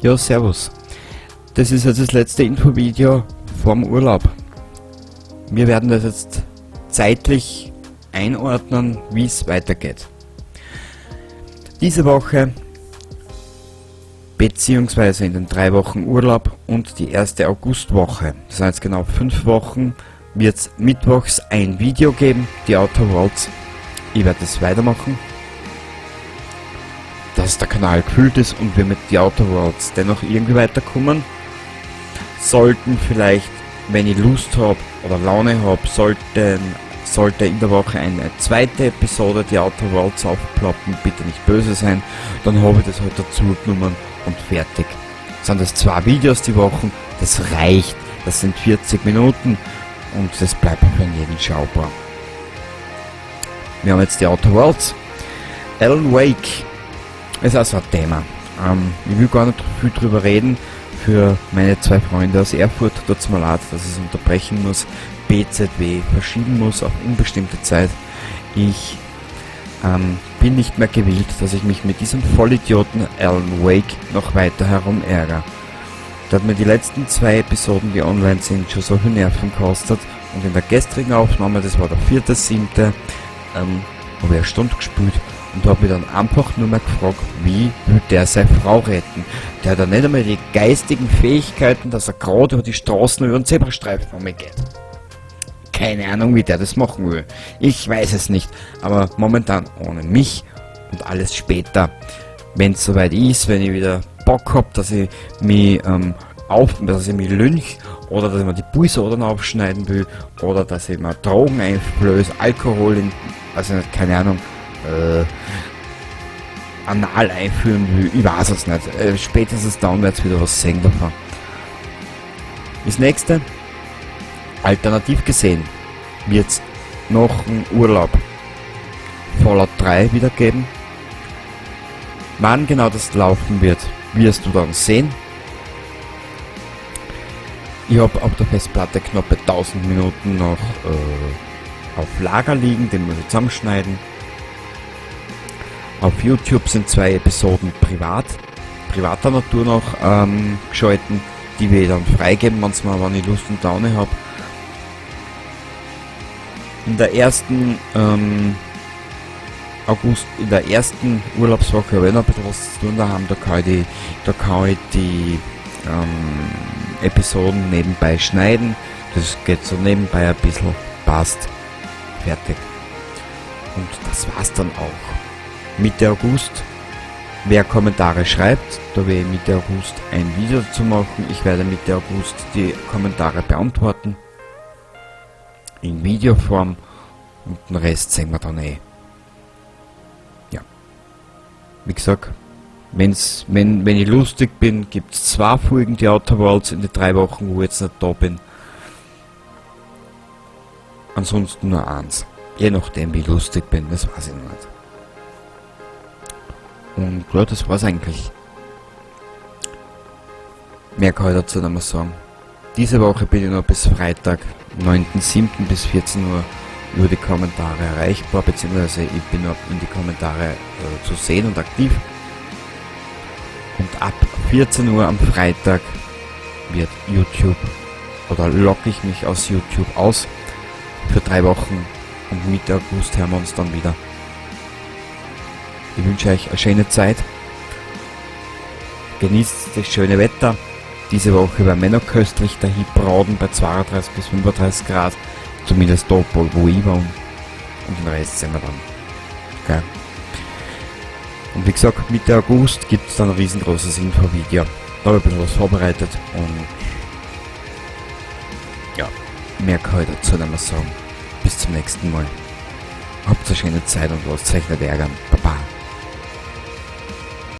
Ja, servus. Das ist jetzt das letzte Infovideo vorm Urlaub. Wir werden das jetzt zeitlich einordnen, wie es weitergeht. Diese Woche beziehungsweise in den 3 Wochen Urlaub und die erste Augustwoche, das sind jetzt genau 5 Wochen, wird es mittwochs ein Video geben, die Outer Worlds. Ich werde das weitermachen, dass der Kanal gefüllt ist und wir mit The Outer Worlds dennoch irgendwie weiterkommen. Sollten vielleicht, wenn ich Lust hab oder Laune hab, sollte in der Woche eine zweite Episode The Outer Worlds aufploppen, bitte nicht böse sein, dann habe ich das halt dazu genommen und fertig. Sind das 2 Videos die Woche, das reicht, das sind 40 Minuten und das bleibt für jeden schaubar. Wir haben jetzt die Outer Worlds. Alan Wake ist auch so ein Thema. Ich will gar nicht viel drüber reden. Für meine 2 Freunde aus Erfurt tut's mir leid, dass ich es unterbrechen muss, BZW verschieben muss auf unbestimmte Zeit. Ich bin nicht mehr gewillt, dass ich mich mit diesem Vollidioten Alan Wake noch weiter herumärgere. Der hat mir die letzten 2 Episoden, die online sind, schon so viel Nerven gekostet. Und in der gestrigen Aufnahme, das war der 4.7., habe ich eine Stunde gespielt und hab mich dann einfach nur mehr gefragt, wie will der seine Frau retten? Der hat ja nicht einmal die geistigen Fähigkeiten, dass er gerade über die Straßen über den Zebrastreifen geht. Keine Ahnung, wie der das machen will. Ich weiß es nicht, aber momentan ohne mich und alles später. Wenn's soweit ist, wenn ich wieder Bock hab, dass ich mich auf, dass ich mich lynch oder dass ich mir die Pulsadern aufschneiden will oder dass ich mir Drogen einflöße, Alkohol in, also keine Ahnung, anal einführen will, ich weiß es nicht. Spätestens dann wird's wieder was sehen davon. Das nächste, alternativ gesehen, wird's noch einen Urlaub Fallout 3 wieder geben. Wann genau das laufen wird, wirst du dann sehen. Ich hab auf der Festplatte knappe 1000 Minuten noch auf Lager liegen, den muss ich zusammenschneiden. Auf YouTube sind 2 Episoden privater Natur noch geschalten, die wir dann freigeben, wann ich Lust und Laune hab. In der ersten August, in der ersten Urlaubswoche habe ich noch ein bisschen was zu tun daheim, da kann ich die Episoden nebenbei schneiden. Das geht so nebenbei ein bisschen, passt, fertig. Und das war's dann auch. Mitte August, wer Kommentare schreibt, da werde ich Mitte August ein Video dazu machen. Ich werde Mitte August die Kommentare beantworten. In Videoform und den Rest sehen wir dann eh. Ja. Wie gesagt, wenn ich lustig bin, gibt's 2 Folgen die Outer Worlds in den 3 Wochen, wo ich jetzt nicht da bin. Ansonsten nur 1. Je nachdem, wie ich lustig bin, das weiß ich noch nicht. Und ja, das war's eigentlich. Mehr kann ich dazu nicht mehr sagen. Diese Woche bin ich noch bis Freitag, 9.7 bis 14 Uhr über die Kommentare erreichbar, beziehungsweise ich bin noch in die Kommentare zu sehen und aktiv. Und ab 14 Uhr am Freitag wird YouTube, oder logge ich mich aus YouTube aus für 3 Wochen und Mitte August hören wir uns dann wieder. Ich wünsche euch eine schöne Zeit. Genießt das schöne Wetter. Diese Woche war mir noch köstlich dahin braten bei 32 bis 35 Grad. Zumindest da, wo ich war. Und den Rest sehen wir dann. Okay. Und wie gesagt, Mitte August gibt's dann ein riesengroßes Infovideo. Da hab ich ein bisschen was vorbereitet und ja, mehr kann ich dazu nicht mehr sagen. Bis zum nächsten Mal. Habt eine schöne Zeit und lasst euch nicht ärgern. Baba.